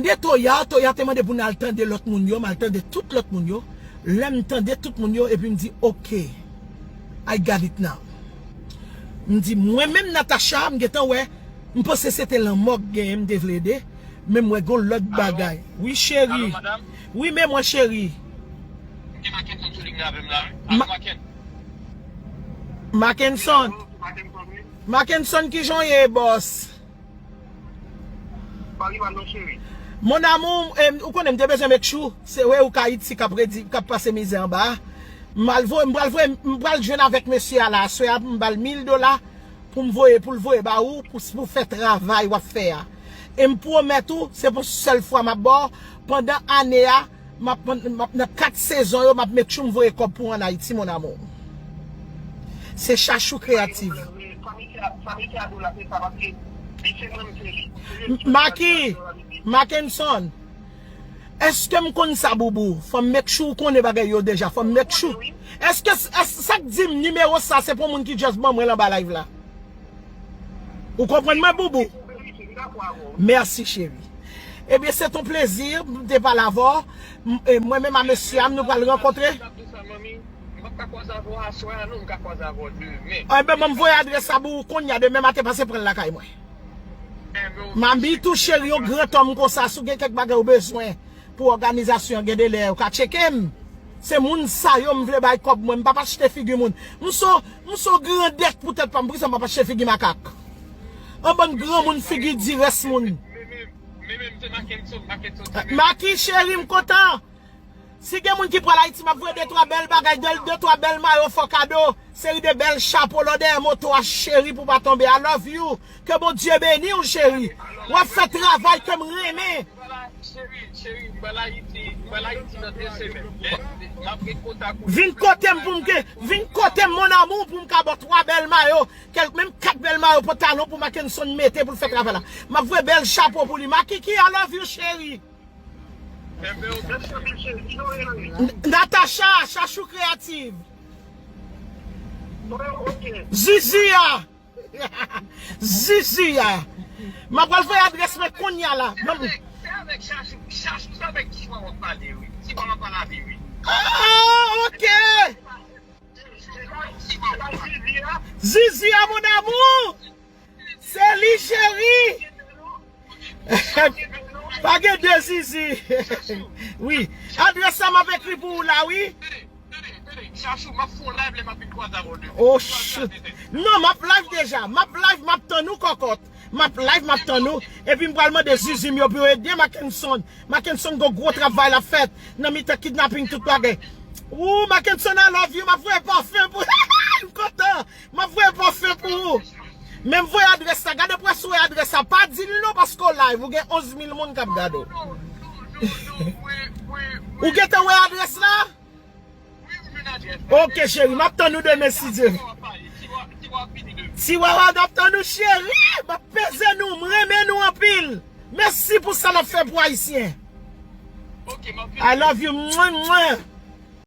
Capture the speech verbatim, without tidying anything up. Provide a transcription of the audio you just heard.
Te Toya, Toya te mande pou n al tande lòt moun yo, m al tande tout lòt moun yo. Lè m tande tout moun yo, epi m di, "Ok, I got it now." M di, "Mwen menm, Natacha, m gentan wè, m panse se te lanmò k genyen m te vle ede, men m wè gon lòt bagay." Wi, cheri. Wi, men mwen, cheri. Ma- Mackenson. Mackenson, kijan w ye, bòs? Mon amour, em, ou konnen m te bezwen make sure, se vre ou ka Ayiti k ap redi, k ap pase mizè anba a. M al voye, m pral voye, m pral jwenn avèk mesye a la, aswè a, m ba l mil dola pou m voye, pou l voye ba ou, pou, pou fè travay w ap fè a. E m pwomèt ou, se pou sèl fwa m ap ba w, pandan ane a, m ap, m ap, nan kat sezon yo, m ap make sure m voye kòb pou w ann Ayiti, mon amour. Se Chachou Kreyatif. Maki, Mackenson, èske m konn sa, Boubou? Fò m make sure ou konnen bagay yo deja. Fò m make sure. Èske, èske sa k di m nimewo sa se pou moun ki just ban mwen l anba live la? Ou konprann mwen, Boubou? Mèsi, cheri. Ebyen, se ton plezi, m te pale avè w. M- e mwen menm a mesye a m, nou pral rankontre. Ebyen, ban m voye adrès la pou ou kounye a, demen maten, pase pran l lakay mwen. Mami tou cheri, yon gran tòm konsa, si w gen kèk bagay ou bezwen pou òganizasyon an, gen de lè ou ka tcheke m. Se moun sa yo m vle bay kòb mwen, m p ap achte figi moun. M se yon, m se yon grandèt pou tèt pa m, poukisa m p ap achte figi makak? Yon bann granmoun figi di rès moun. Maki cheri, m kontan. Si gen moun ki pral Ayiti, m ap voye de twa bèl bagay, de, de twa bèl mayo fò kado, seri de bèl chapo lò dèyè moto a, cheri, pou w pa tonbe. I love you. Ke Bondye beni w, cheri. W ap fè travay ke m renmen. Vin kote m pou m ke, vin kote m, mon amour, pou m ka ba w twa bèl mayo, kèk, menm kat bèl mayo pantalon pou Mackenson mete pou l fè travay la. M ap voye bèl chapo pou li. Makiki, I love you, cheri. N- Natacha, Chachou Kreyatif. Zizi a. Zizi a. M ap pral voye adrès mwen kounye a la. Ban m- Ah, ok. Zizi a, mon amour. Se li, cheri. Pa gen de Zizi. Wi. Adrès sa m ap ekri pou ou la, wi. Oh, shit. Non, m ap live deja. M ap live, m ap tann ou, kòkòt. M ap live, m ap tann ou. Epi m pral mande Zizi m yo pou yo ede Mackenson. Mackenson gon gwo travay l ap fèt nan mitan kidnaping tout bagay. Ou, Mackenson, I love you. M ap voye pafen pou m kontan. M ap voye pafen pou ou. Men m voye adrès la. Gade pou wè si w wè adrès la. Pa di l non paske w live. Ou gen onz mil moun k ap gade w. Ou gentan wè adrès la? Ok, cheri. M ap tann ou demen, si Dye vle. Ti Wawa, n ap tann ou, cheri. M ap peze nou. M renmen nou anpil. Mèsi pou sa n ap fè pou Ayisyen. I love you. Mwen, mwen.